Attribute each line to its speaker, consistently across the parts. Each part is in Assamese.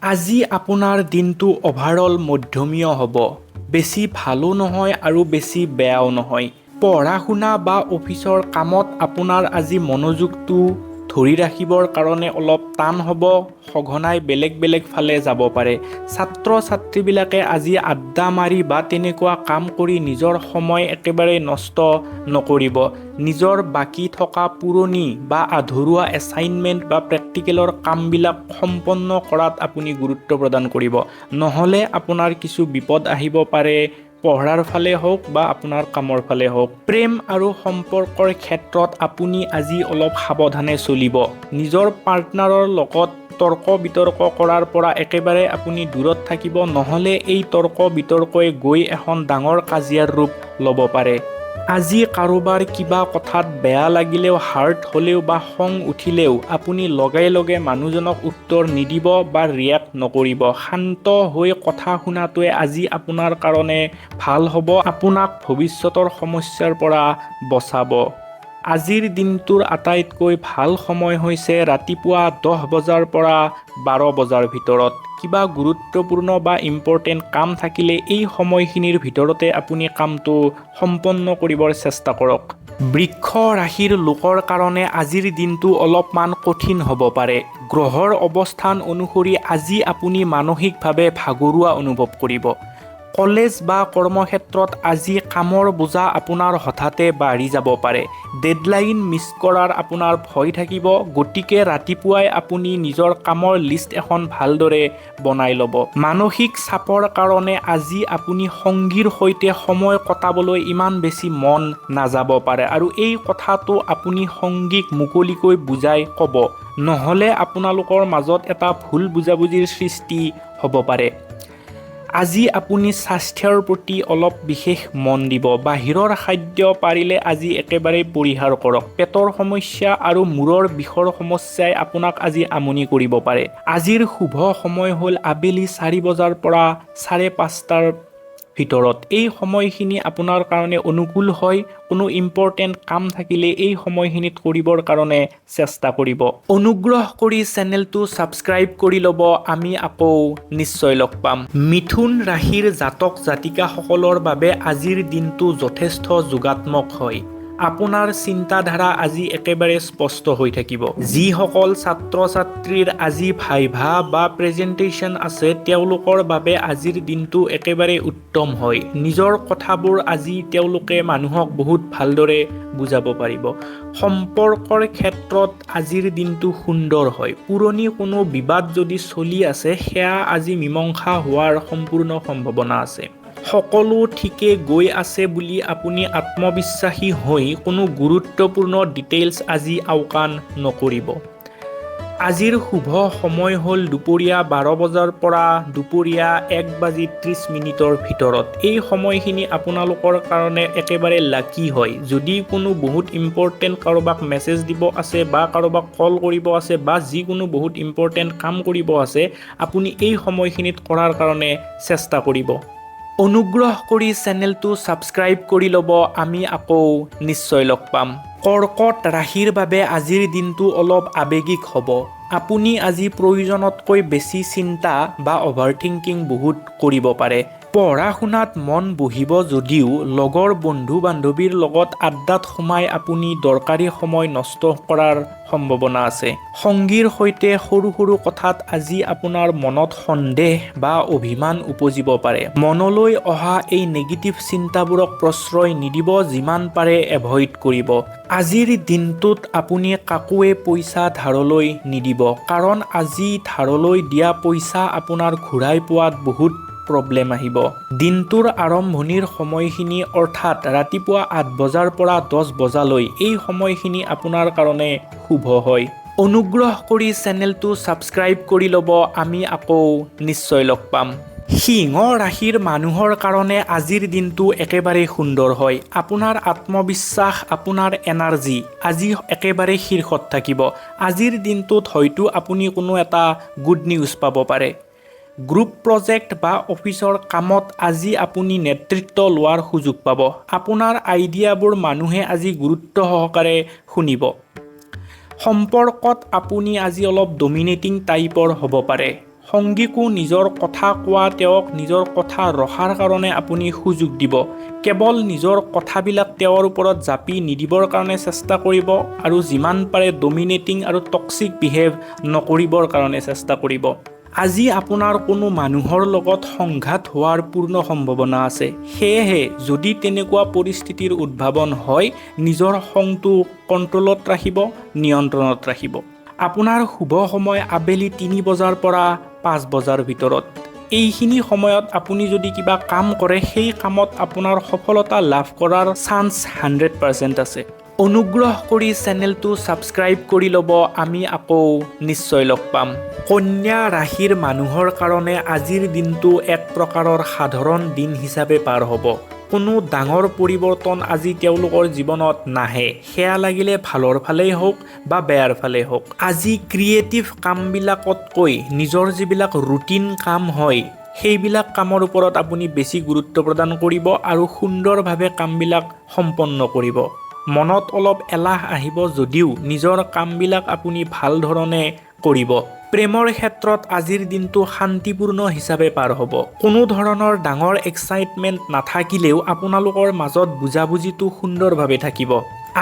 Speaker 1: আজি আপোনাৰ দিনটো অভাৰঅল মধ্যমীয় হ'ব। বেছি ভালো নহয় আৰু বেছি বেয়াও নহয়। পঢ়া শুনা বা অফিচৰ কামত আপোনাৰ আজি মনোযোগটো ধৰি ৰাখিবৰ কাৰণে অলপ টান হ'ব। সঘনাই বেলেগ বেলেগ ফালে যাব পাৰে। ছাত্ৰ ছাত্ৰীবিলাকে আজি আড্ডা মাৰি বা তেনেকুৱা কাম কৰি নিজৰ সময় একেবাৰে নষ্ট নকৰিব। নিজৰ বাকী থকা পুৰণি বা আধৰুৱা এছাইনমেণ্ট বা প্ৰেক্টিকেলৰ কামবিলাক সম্পন্ন কৰাত আপুনি গুৰুত্ব প্ৰদান কৰিব। নহ'লে আপোনাৰ কিছু বিপদ আহিব পাৰে, পঢ়াৰ ফালে হওক বা আপোনাৰ কামৰ ফালে হওক। প্ৰেম আৰু সম্পৰ্কৰ ক্ষেত্ৰত আপুনি আজি অলপ সাৱধানে চলিব। নিজৰ পাৰ্টনাৰৰ লগত তৰ্ক বিতৰ্ক কৰাৰ পৰা একেবাৰে আপুনি দূৰত থাকিব। নহ'লে এই তৰ্ক বিতৰ্কই গৈ এখন ডাঙৰ কাজিয়াৰ ৰূপ ল'ব পাৰে। আজি কাৰোবাৰ কিবা কথাত বেয়া লাগিলেও, হাৰ্ট হ'লেও বা খং উঠিলেও আপুনি লগে লগে মানুহজনক উত্তৰ নিদিব বা ৰিয়েক্ট নকৰিব। শান্ত হৈ কথা শুনাটোৱে আজি আপোনাৰ কাৰণে ভাল হ'ব, আপোনাক ভৱিষ্যতৰ সমস্যাৰ পৰা বচাব। আজিৰ দিনটোৰ আটাইতকৈ ভাল সময় হৈছে ৰাতিপুৱা 10 বজাৰ পৰা 12 বজাৰ ভিতৰত। কিবা গুৰুত্বপূৰ্ণ বা ইম্পৰ্টেণ্ট কাম থাকিলে এই সময়খিনিৰ ভিতৰতে আপুনি কামটো সম্পন্ন কৰিবৰ চেষ্টা কৰক। বৃষ ৰাশিৰ লোকৰ কাৰণে আজিৰ দিনটো অলপমান কঠিন হ'ব পাৰে। গ্ৰহৰ অৱস্থান অনুসৰি আজি আপুনি মানসিকভাৱে ভাগৰুৱা অনুভৱ কৰিব। কলেজ বা কৰ্মক্ষেত্ৰত আজি কামৰ বোজা আপোনাৰ হঠাতে বাঢ়ি যাব পাৰে। ডেডলাইন মিছ কৰাৰ আপোনাৰ ভয় থাকিব। গতিকে ৰাতিপুৱাই আপুনি নিজৰ কামৰ লিষ্ট এখন ভালদৰে বনাই ল'ব। মানসিক চাপৰ কাৰণে আজি আপুনি সংগীৰ সৈতে সময় কটাবলৈ ইমান বেছি মন নাযাব পাৰে আৰু এই কথাটো আপুনি সংগীক মুকলিকৈ বুজাই ক'ব। নহ'লে আপোনালোকৰ মাজত এটা ভুল বুজাবুজিৰ সৃষ্টি হ'ব পাৰে। আজি আপুনি স্বাস্থ্যৰ প্ৰতি অলপ বিশেষ মন দিব। বাহিৰৰ খাদ্য পাৰিলে আজি একেবাৰেই পৰিহাৰ কৰক। পেটৰ সমস্যা আৰু মূৰৰ বিষৰ সমস্যাই আপোনাক আজি আমনি কৰিব পাৰে। আজিৰ শুভ সময় হ'ল আবেলি 4 বজাৰ পৰা 5:30ৰ ভিতৰত। এই সময়খিনি আপোনাৰ কাৰণে অনুকূল হয়। কোনো ইম্পৰ্টেণ্ট কাম থাকিলে এই সময়খিনিত কৰিবৰ কাৰণে চেষ্টা কৰিব। অনুগ্ৰহ কৰি চেনেলটো ছাবস্ক্ৰাইব কৰি ল'ব। আমি আকৌ নিশ্চয় লগ পাম। মিথুন ৰাশিৰ জাতক জাতিকাসকলৰ বাবে আজিৰ দিনটো যথেষ্ট যোগাত্মক হয়। আপোনাৰ চিন্তাধাৰা আজি একেবাৰে স্পষ্ট হৈ থাকিব। যিসকল ছাত্ৰ ছাত্ৰীৰ আজি ভাইভা বা প্ৰেজেণ্টেশ্যন আছে, তেওঁলোকৰ বাবে আজিৰ দিনটো একেবাৰে উত্তম হয়। নিজৰ কথাবোৰ আজি তেওঁলোকে মানুহক বহুত ভালদৰে বুজাব পাৰিব। সম্পৰ্কৰ ক্ষেত্ৰত আজিৰ দিনটো সুন্দৰ হয়। পুৰণি কোনো বিবাদ যদি চলি আছে, সেয়া আজি মীমাংসা হোৱাৰ সম্পূৰ্ণ সম্ভাৱনা আছে। সকলো ঠিকে গৈ আছে বুলি আপুনি আত্মবিশ্বাসী হৈ কোনো গুৰুত্বপূৰ্ণ ডিটেইলছ আজি আওকাণ নকৰিব। আজিৰ শুভ সময় হ'ল দুপৰীয়া 12 বজাৰ পৰা দুপৰীয়া 1 বাজি 30 মিনিটৰ ভিতৰত। এই সময়খিনি আপোনালোকৰ কাৰণে একেবাৰে লাকি হয়। যদি কোনো বহুত ইম্পৰ্টেণ্ট কাৰোবাক মেছেজ দিব আছে বা কাৰোবাক কল কৰিব আছে বা যিকোনো বহুত ইম্পৰ্টেণ্ট কাম কৰিব আছে, আপুনি এই সময়খিনিত কৰাৰ কাৰণে চেষ্টা কৰিব। অনুগ্ৰহ কৰি চেনেলটো ছাবস্ক্ৰাইব কৰি ল'ব। আমি আকৌ নিশ্চয় লগ পাম। কৰ্কট ৰাশিৰ বাবে আজিৰ দিনটো অলপ আৱেগিক হ'ব। আপুনি আজি প্ৰয়োজনতকৈ বেছি চিন্তা বা অভাৰ থিংকিং বহুত কৰিব পাৰে। পঢ়া শুনাত মন বহিব যদিও লগৰ বন্ধু বান্ধৱীৰ লগত আড্ডাত সোমাই আপুনি দৰকাৰী সময় নষ্ট কৰাৰ সম্ভাৱনা আছে। সংগীৰ সৈতে সৰু সৰু কথাত আজি আপোনাৰ মনত সন্দেহ বা অভিমান উপজিব পাৰে। মনলৈ অহা এই নিগেটিভ চিন্তাবোৰক প্ৰশ্ৰয় নিদিব, যিমান পাৰে এভইড কৰিব। আজিৰ দিনটোত আপুনি কাকোৱে পইচা ধাৰলৈ নিদিব, কাৰণ আজি ধাৰলৈ দিয়া পইচা আপোনাৰ ঘূৰাই পোৱাত বহুত প্ৰব্লেম আহিব। দিনটোৰ আৰম্ভণিৰ সময়খিনি, অৰ্থাৎ ৰাতিপুৱা 8 বজাৰ পৰা 10 বজালৈ, এই সময়খিনি আপোনাৰ কাৰণে শুভ হয়। অনুগ্ৰহ কৰি চেনেলটো ছাবস্ক্ৰাইব কৰি ল'ব। আমি আকৌ নিশ্চয় লগ পাম। সিংহ ৰাশিৰ মানুহৰ কাৰণে আজিৰ দিনটো একেবাৰে সুন্দৰ হয়। আপোনাৰ আত্মবিশ্বাস, আপোনাৰ এনাৰ্জি আজি একেবাৰে শীৰ্ষত থাকিব। আজিৰ দিনটোত হয়তো আপুনি কোনো এটা গুড নিউজ পাব পাৰে। গ্ৰুপ প্ৰজেক্ট বা অফিচৰ কামত আজি আপুনি নেতৃত্ব লোৱাৰ সুযোগ পাব। আপোনাৰ আইডিয়াবোৰ মানুহে আজি গুৰুত্ব সহকাৰে শুনিব। সম্পৰ্কত আপুনি আজি অলপ ডমিনেটিং টাইপৰ হ'ব পাৰে। সংগীকো নিজৰ কথা কোৱা, তেওঁক নিজৰ কথা ৰখাৰ কাৰণে আপুনি সুযোগ দিব। কেৱল নিজৰ কথাবিলাক তেওঁৰ ওপৰত জাপি নিদিবৰ কাৰণে চেষ্টা কৰিব আৰু যিমান পাৰে ডমিনেটিং আৰু টক্সিক বিহেভ নকৰিবৰ কাৰণে চেষ্টা কৰিব। আজি আপোনাৰ কোনো মানুহৰ লগত সংঘাত হোৱাৰ পূৰ্ণ সম্ভাৱনা আছে। সেয়েহে যদি তেনেকুৱা পৰিস্থিতিৰ উদ্ভাৱন হয়, নিজৰ খংটো কণ্ট্ৰলত ৰাখিব, নিয়ন্ত্ৰণত ৰাখিব। আপোনাৰ শুভ সময় আবেলি 3 বজাৰ পৰা 5 বজাৰ ভিতৰত। এইখিনি সময়ত আপুনি যদি কিবা কাম কৰে, সেই কামত আপোনাৰ সফলতা লাভ কৰাৰ চান্স 100% আছে। অনুগ্ৰহ কৰি চেনেলটো ছাবস্ক্ৰাইব কৰি ল'ব। আমি আকৌ নিশ্চয় লগ পাম। কন্যা ৰাশিৰ মানুহৰ কাৰণে আজিৰ দিনটো এক প্ৰকাৰৰ সাধাৰণ দিন হিচাপে পাৰ হ'ব। কোনো ডাঙৰ পৰিৱৰ্তন আজি তেওঁলোকৰ জীৱনত নাহে, সেয়া লাগিলে ভালৰ ফালেই হওক বা বেয়াৰ ফালেই হওক। আজি ক্ৰিয়েটিভ কামবিলাকতকৈ নিজৰ যিবিলাক ৰুটিন কাম হয়, সেইবিলাক কামৰ ওপৰত আপুনি বেছি গুৰুত্ব প্ৰদান কৰিব আৰু সুন্দৰভাৱে কামবিলাক সম্পন্ন কৰিব। মনত অলপ এলাহ আহিব যদিও নিজৰ কামবিলাক আপুনি ভাল ধৰণে কৰিব। প্ৰেমৰ ক্ষেত্ৰত আজিৰ দিনটো শান্তিপূৰ্ণ হিচাপে পাৰ হ'ব। কোনো ধৰণৰ ডাঙৰ এক্সাইটমেণ্ট নাথাকিলেও আপোনালোকৰ মাজত বুজাবুজিটো সুন্দৰভাৱে থাকিব।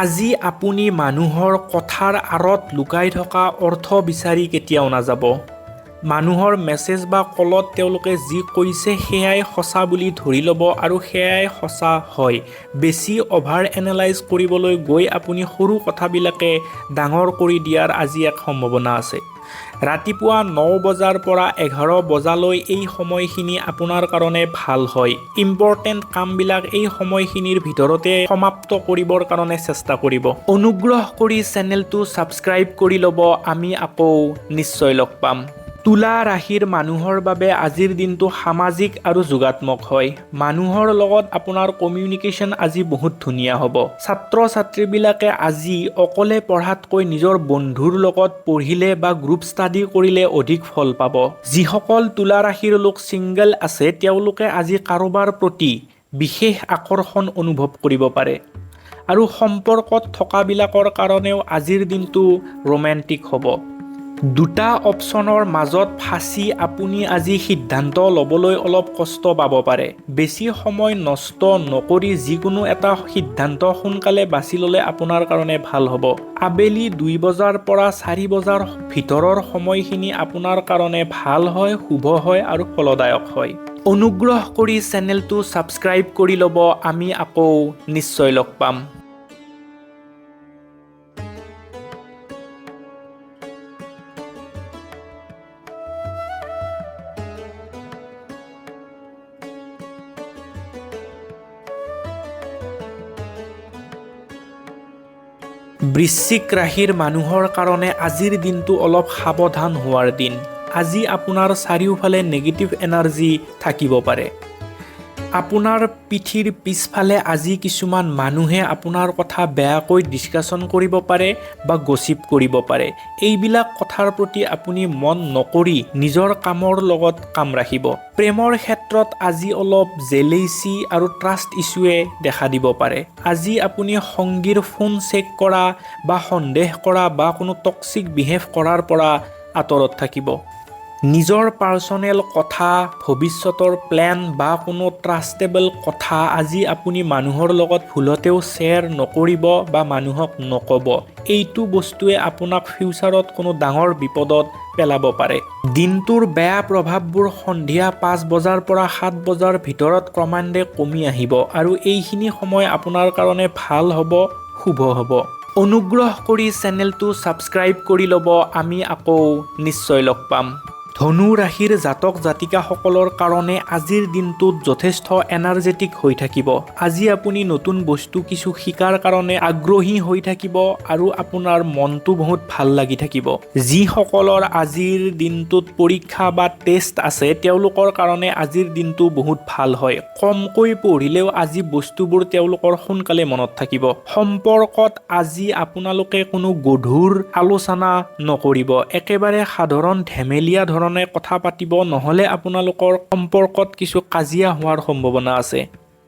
Speaker 1: আজি আপুনি মানুহৰ কথাৰ আঁৰত লুকাই থকা অৰ্থ বিচাৰি কেতিয়াও নাযাব। মানুহৰ মেছেজ বা কলত তেওঁলোকে যি কৈছে, সেয়াই সঁচা বুলি ধৰি ল'ব আৰু সেয়াই সঁচা হয়। বেছি অভাৰ এনালাইজ কৰিবলৈ গৈ আপুনি সৰু কথাবিলাকে ডাঙৰ কৰি দিয়াৰ আজি এক সম্ভাৱনা আছে। ৰাতিপুৱা 9 বজাৰ পৰা 11 বজালৈ এই সময়খিনি আপোনাৰ কাৰণে ভাল হয়। ইম্পৰ্টেণ্ট কামবিলাক এই সময়খিনিৰ ভিতৰতে সমাপ্ত কৰিবৰ কাৰণে চেষ্টা কৰিব। অনুগ্ৰহ কৰি চেনেলটো ছাবস্ক্ৰাইব কৰি ল'ব। আমি আকৌ নিশ্চয় লগ পাম। তুলা ৰাশিৰ মানুহৰ বাবে আজিৰ দিনটো সামাজিক আৰু যোগাত্মক হয়। মানুহৰ লগত আপোনাৰ কমিউনিকেশ্যন আজি বহুত ধুনীয়া হ'ব। ছাত্ৰ ছাত্ৰীবিলাকে আজি অকলে পঢ়াতকৈ নিজৰ বন্ধুৰ লগত পঢ়িলে বা গ্ৰুপ ষ্টাডি কৰিলে অধিক ফল পাব। যিসকল তুলা ৰাশিৰ লোক ছিংগল আছে, তেওঁলোকে আজি কাৰোবাৰ প্ৰতি বিশেষ আকৰ্ষণ অনুভৱ কৰিব পাৰে আৰু সম্পৰ্কত থকাবিলাকৰ কাৰণেও আজিৰ দিনটো ৰোমেণ্টিক হ'ব। দুটা অপশ্যনৰ মাজত ফাঁচি আপুনি আজি সিদ্ধান্ত ল'বলৈ অলপ কষ্ট পাব পাৰে। বেছি সময় নষ্ট নকৰি যিকোনো এটা সিদ্ধান্ত সোনকালে বাছি ল'লে আপোনাৰ কাৰণে ভাল হ'ব। আবেলি 2 বজাৰ পৰা 4 বজাৰ ভিতৰৰ সময়খিনি আপোনাৰ কাৰণে ভাল হয়, শুভ হয় আৰু ফলদায়ক হয়। অনুগ্ৰহ কৰি চেনেলটো ছাবস্ক্ৰাইব কৰি ল'ব। আমি আকৌ নিশ্চয় লগ পাম। বৃশ্চিক ৰাশিৰ মানুহৰ কাৰণে আজিৰ দিনটো অলপ সাৱধান হোৱাৰ দিন। আজি আপোনাৰ চাৰিওফালে নেগেটিভ এনাৰ্জি থাকিব পাৰে। আপোনাৰ পিঠিৰ পিছফালে আজি কিছুমান মানুহে আপোনাৰ কথা বেয়াকৈ ডিছকাশ্যন কৰিব পাৰে বা গচিপ কৰিব পাৰে। এইবিলাক কথাৰ প্ৰতি আপুনি মন নকৰি নিজৰ কামৰ লগত কাম ৰাখিব। প্ৰেমৰ ক্ষেত্ৰত আজি অলপ জেলেচি আৰু ট্ৰাষ্ট ইছ্যুৱে দেখা দিব পাৰে। আজি আপুনি সংগীৰ ফোন চেক কৰা বা সন্দেহ কৰা বা কোনো টক্সিক বিহেভ কৰাৰ পৰা আঁতৰত থাকিব। নিজৰ পাৰ্চনেল কথা, ভৱিষ্যতৰ প্লেন বা কোনো ট্ৰাষ্টেবল কথা আজি আপুনি মানুহৰ লগত ভুলতেও শ্বেয়াৰ নকৰিব বা মানুহক নক'ব। এইটো বস্তুৱে আপোনাক ফিউচাৰত কোনো ডাঙৰ বিপদত পেলাব পাৰে। দিনটোৰ বেয়া প্ৰভাৱবোৰ সন্ধিয়া 5 বজাৰ পৰা 7 বজাৰ ভিতৰত ক্ৰমান্বয়ে কমি আহিব আৰু এইখিনি সময় আপোনাৰ কাৰণে ভাল হ'ব, শুভ হ'ব। অনুগ্ৰহ কৰি চেনেলটো ছাবস্ক্ৰাইব কৰি ল'ব। আমি আকৌ নিশ্চয় লগ পাম। ধনু ৰাশিৰ জাতক জাতিকাসকলৰ কাৰণে আজিৰ দিনটোত যথেষ্ট এনাৰ্জেটিক হৈ থাকিব। আজি আপুনি নতুন বস্তু কিছু শিকাৰ কাৰণে আগ্ৰহী হৈ থাকিব আৰু আপোনাৰ মনটো বহুত ভাল লাগি থাকিব। যিসকলৰ আজিৰ দিনটোত পৰীক্ষা বা টেষ্ট আছে, তেওঁলোকৰ কাৰণে আজিৰ দিনটো বহুত ভাল হয়। কমকৈ পঢ়িলেও আজি বস্তুবোৰ তেওঁলোকৰ সোনকালে মনত থাকিব। সম্পৰ্কত আজি আপোনালোকে কোনো গধুৰ আলোচনা নকৰিব। একেবাৰে সাধাৰণ ধেমেলীয়া ধৰণে কথা পাতিব, নহ'লে আপোনালোকৰ সম্পৰ্কত কিছু কাজিয়া হোৱাৰ সম্ভাৱনা আছে।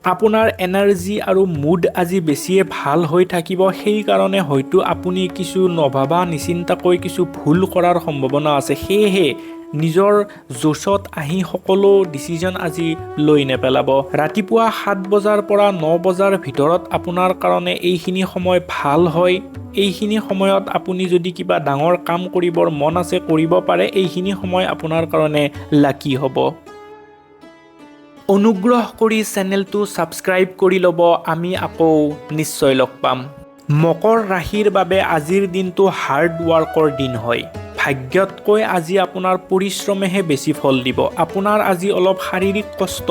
Speaker 1: আপোনাৰ এনাৰ্জি আৰু মুড আজি বেছিয়ে ভাল হৈ থাকিব। সেইকাৰণে হয়তো আপুনি কিছু নভবা নিচিন্তাকৈ কিছু ভুল কৰাৰ সম্ভাৱনা আছে। সেয়েহে নিজৰ জোচত আহি সকলো ডিচিজন আজি লৈ নেপেলাব। ৰাতিপুৱা 7 বজাৰ পৰা 9 বজাৰ ভিতৰত আপোনাৰ কাৰণে এইখিনি সময় ভাল হয়। এইখিনি সময়ত আপুনি যদি কিবা ডাঙৰ কাম কৰিবৰ মন আছে, কৰিব পাৰে। এইখিনি সময় আপোনাৰ কাৰণে লাকি হ'ব। অনুগ্ৰহ কৰি চেনেলটো ছাবস্ক্ৰাইব কৰি ল'ব। আমি আকৌ নিশ্চয় লগ পাম। মকৰ ৰাশিৰ বাবে আজিৰ দিনটো হাৰ্ড ৱৰ্কৰ দিন হয়। ভাগ্যতকৈ আজি আপোনাৰ পৰিশ্ৰমেহে বেছি ফল দিব। আপোনাৰ আজি অলপ শাৰীৰিক কষ্ট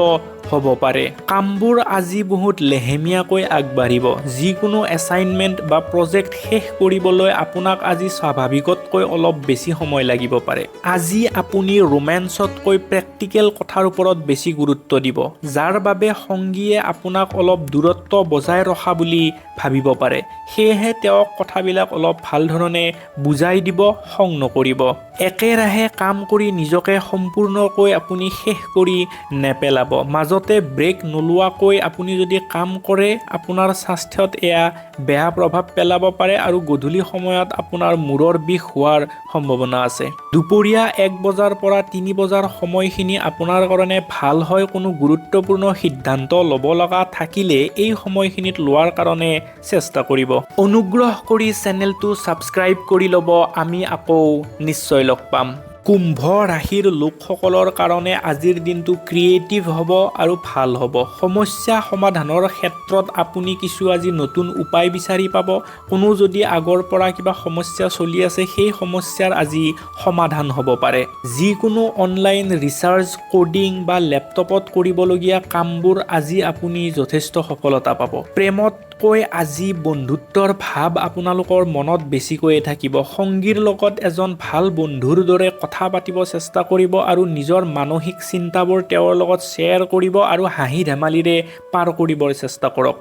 Speaker 1: হ'ব পাৰে। কামবোৰ আজি বহুত লেহেমীয়াকৈ আগবাঢ়িব। যিকোনো এছাইনমেণ্ট বা প্ৰজেক্ট শেষ কৰিবলৈ আপোনাক আজি স্বাভাৱিকতকৈ অলপ বেছি সময় লাগিব পাৰে। আজি আপুনি ৰোমেন্সতকৈ প্ৰেক্টিকেল কথাৰ ওপৰত বেছি গুৰুত্ব দিব, যাৰ বাবে সংগীয়ে আপোনাক অলপ দূৰত্ব বজাই ৰখা বুলি ভাবিব পাৰে। সেয়েহে তেওঁক কথাবিলাক অলপ ভাল ধৰণে বুজাই দিব, খং নকৰিব। একেৰাহে কাম কৰি নিজকে সম্পূৰ্ণকৈ আপুনি শেষ কৰি নেপেলাব। মাজতে ব্ৰেক নোলোৱাকৈ আপুনি যদি কাম কৰে, আপোনাৰ স্বাস্থ্যত এয়া বেয়া প্ৰভাৱ পেলাব পাৰে আৰু গধূলি সময়ত আপোনাৰ মূৰৰ বিষ হোৱাৰ সম্ভাৱনা আছে। দুপৰীয়া 1 বজাৰ পৰা 3 বজাৰ সময়খিনি আপোনাৰ কাৰণে ভাল হয়। কোনো গুৰুত্বপূৰ্ণ সিদ্ধান্ত ল'ব লগা থাকিলে এই সময়খিনিত লোৱাৰ কাৰণে চেষ্টা কৰিব। অনুগ্ৰহ কৰি চেনেলটো ছাবস্ক্ৰাইব কৰি ল'ব। আমি আকৌ নিশ্চয় লগ পাম। কুম্ভ ৰাশিৰ লোকসকলৰ কাৰণে আজিৰ দিনটো ক্ৰিয়েটিভ হ'ব আৰু ভাল হ'ব। সমস্যা সমাধানৰ ক্ষেত্ৰত আপুনি কিছু আজি নতুন উপায় বিচাৰি পাব। কোনো যদি আগৰ পৰা কিবা সমস্যা চলি আছে, সেই সমস্যাৰ আজি সমাধান হ'ব পাৰে। যিকোনো অনলাইন ৰিচাৰ্চ, ক'ডিং বা লেপটপত কৰিবলগীয়া কামবোৰ আজি আপুনি যথেষ্ট সফলতা পাব। প্ৰেমতকৈ আজি বন্ধুত্বৰ ভাৱ আপোনালোকৰ মনত বেছিকৈয়ে থাকিব। সংগীৰ লগত এজন ভাল বন্ধুৰ দৰে কথা পাতিব চেষ্টা কৰিব আৰু নিজৰ মানসিক চিন্তাবোৰ তেওঁৰ লগত শ্বেয়াৰ কৰিব আৰু হাঁহি ধেমালিৰে পাৰ কৰিবৰ চেষ্টা কৰক।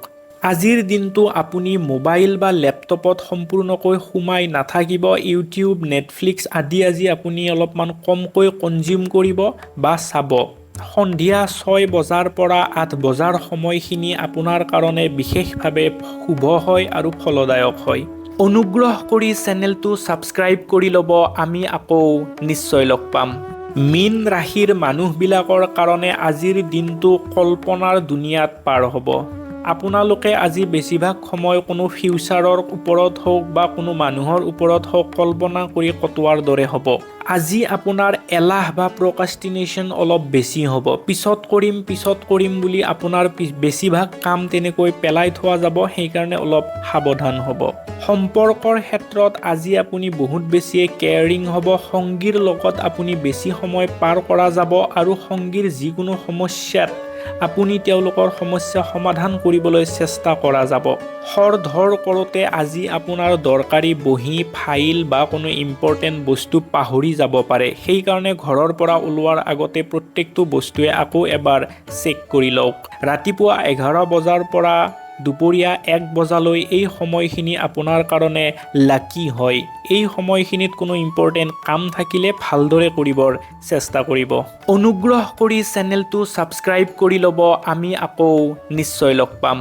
Speaker 1: আজিৰ দিনটো আপুনি মোবাইল বা লেপটপত সম্পূৰ্ণকৈ সোমাই নাথাকিব। ইউটিউব, নেটফ্লিক্স আদি আজি আপুনি অলপমান কমকৈ কনজিউম কৰিব বা চাব। সন্ধিয়া 6 বজাৰ পৰা 8 বজাৰ সময়খিনি আপোনাৰ কাৰণে বিশেষভাৱে শুভ হয় আৰু ফলদায়ক হয়। অনুগ্ৰহ কৰি চেনেলটো ছাবস্ক্ৰাইব কৰি ল'ব। আমি আকৌ নিশ্চয় লগ পাম। মীন ৰাশিৰ মানুহবিলাকৰ কাৰণে আজিৰ দিনটো কল্পনাৰ দুনিয়াত পাৰ হ'ব। আপোনালোকে আজি বেছিভাগ সময় কোনো ফিউচাৰৰ ওপৰত হওক বা কোনো মানুহৰ ওপৰত হওক, কল্পনা কৰি কটোৱাৰ দৰে হ'ব। আজি আপোনাৰ এলাহ বা প্ৰকাষ্টিনেশ্যন অলপ বেছি হ'ব। পিছত কৰিম, পিছত কৰিম বুলি আপোনাৰ বেছিভাগ কাম তেনেকৈ পেলাই থোৱা যাব। সেইকাৰণে অলপ সাৱধান হ'ব। সম্পৰ্কৰ ক্ষেত্ৰত আজি আপুনি বহুত বেছিয়ে কেয়াৰিং হ'ব। সংগীৰ লগত আপুনি বেছি সময় পাৰ কৰা যাব আৰু সংগীৰ যিকোনো সমস্যাত আপুনি তেওঁলোকৰ সমস্যা সমাধান কৰিবলৈ চেষ্টা কৰা যাব। খৰধৰ কৰোঁতে আজি আপোনাৰ দৰকাৰী বহী, ফাইল বা কোনো ইম্পৰ্টেণ্ট বস্তু পাহৰি যাব পাৰে। সেইকাৰণে ঘৰৰ পৰা ওলোৱাৰ আগতে প্ৰত্যেকটো বস্তুৱে আকৌ এবাৰ চেক কৰি লওক। ৰাতিপুৱা 11 বজাৰ পৰা দুপৰীয়া 1 বজালৈ এই সময়খিনি আপোনাৰ কাৰণে লাকি হয়। এই সময়খিনিত কোনো ইম্পৰ্টেণ্ট কাম থাকিলে ভালদৰে কৰিবৰ চেষ্টা কৰিব। অনুগ্ৰহ কৰি চেনেলটো ছাবস্ক্ৰাইব কৰি ল'ব। আমি আকৌ নিশ্চয় লগ পাম।